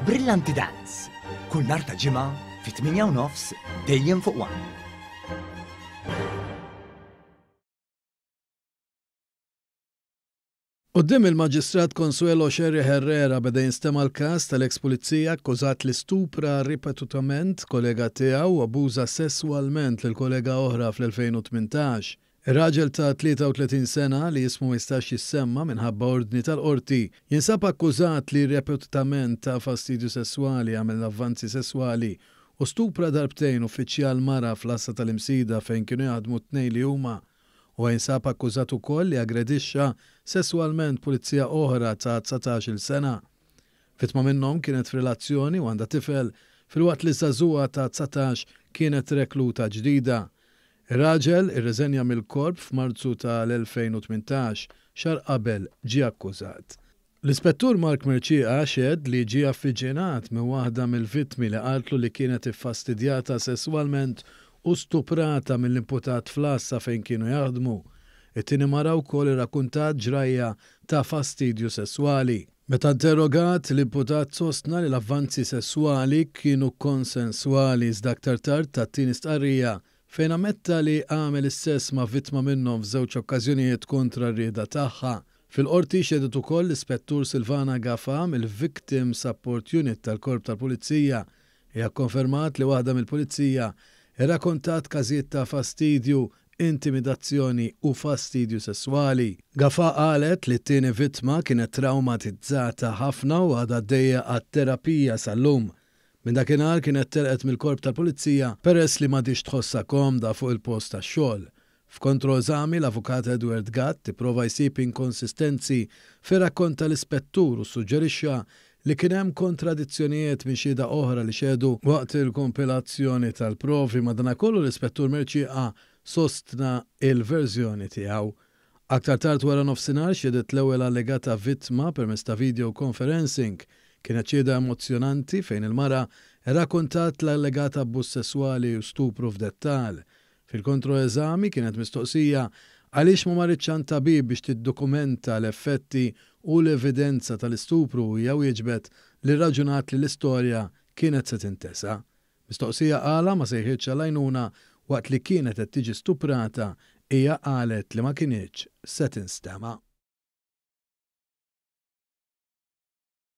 Brillanti Dance, kull nhar ta' Ġimgħa fit-8 u nofs dejjem fuq One. Quddiem il-Maġistrat Consuelo Scerri Herrera beda jinstema' l-każ tal-eks pulizija akkużat li stupra ripetutament kollega tiegħu u abbuża sesswalment lil kollega oħra fl-2018. Ir-raġel ta' 33 sena, li ismu ma jistax jissemma minħabba ordni tal-Qorti, jinsab akkużat li ripetutament ta fastidju sesswali, għamel avvanzi sesswali u stupra darbtejn uffiċjal mara fl-għassa tal-Imsida fejn kienu jaħdmu t-tnejn li huma. Huwa jinsab akkużat ukoll li aggredixxa sesswalment pulizija oħra ta' 19-il sena. Vittma minnhom kienet f'relazzjoni u għandha tifel, filwaqt li żagħżugħa ta' 19 kienet rekluta ġdida. Ir-raġel irriżenja mill-Korp f'Marzu tal-2018, xahar qabel ġie akkużat. L-Ispettur Mark Mercieca xehed li ġie affiġinat minn waħda mill-vittmi li qaltlu li kienet iffastidjata sesswalment u stuprata mill-imputat fl-għassa fejn kienu jaħdmu. It-tieni mara wkoll irrakkuntat ġrajja ta' fastidju sesswali. Meta interrogat, l-imputat sostna li l-avvanzi sesswali kienu konsenswali iżda aktar tard ta t-tieni stqarrija fejn ammetta li għamel is-sess ma' vittma minnhom f'żewġ okkażjonijiet kontra r-rieda tagħha. Fil-Qorti xehdet ukoll l-Ispettur Silvana Gafà mill-Victim Support Unit tal-Korp tal-Pulizija. Hija kkonfermat li waħda mill-Pulizija rrakontat każijiet ta' fastidju, intimidazzjoni u fastidju sesswali. Gafà qalet li t-tieni vittma kienet trawmatizzata ħafna u għadha għaddejja għat-terapija sal-lum. Minn dakinhar kienet telqet mill-Korp tal-Pulizija peress li m'għadhiex tħossha komda fuq il-post tax-xogħol. F'kontroeżami, l-Avukat Edward Gatt ipprova jsib inkonsistenzi fir-rakkont tal-Ispettur u ssuġġerixxa li kien hemm kontradizzjonijiet minn xhieda oħra li xehdu waqt il-kompilazzjoni tal-provi. Madanakollu l-Ispettur Mercieca sostna l-verżjoni tiegħu. Aktar tard wara nofsinhar xehdet l-ewwel allegata vittma permezz ta' video conferencing. Kienet xhieda emozzjonanti fejn il-mara rrakkontat l-allegat abbuż sesswali u stupru f'dettal. Fil-kontroeżami kienet mistoqsija għaliex ma marritx għand tabib biex tiddokumenta l-effetti u l-evidenza tal-istupru u hija wieġbet li rraġunat li l-istorja kienet se tintesa. Mistoqsija għala ma sejħitx għall-għajnuna waqt li kienet qed tiġi stuprata hija qalet li ma kinitx se tinstema'.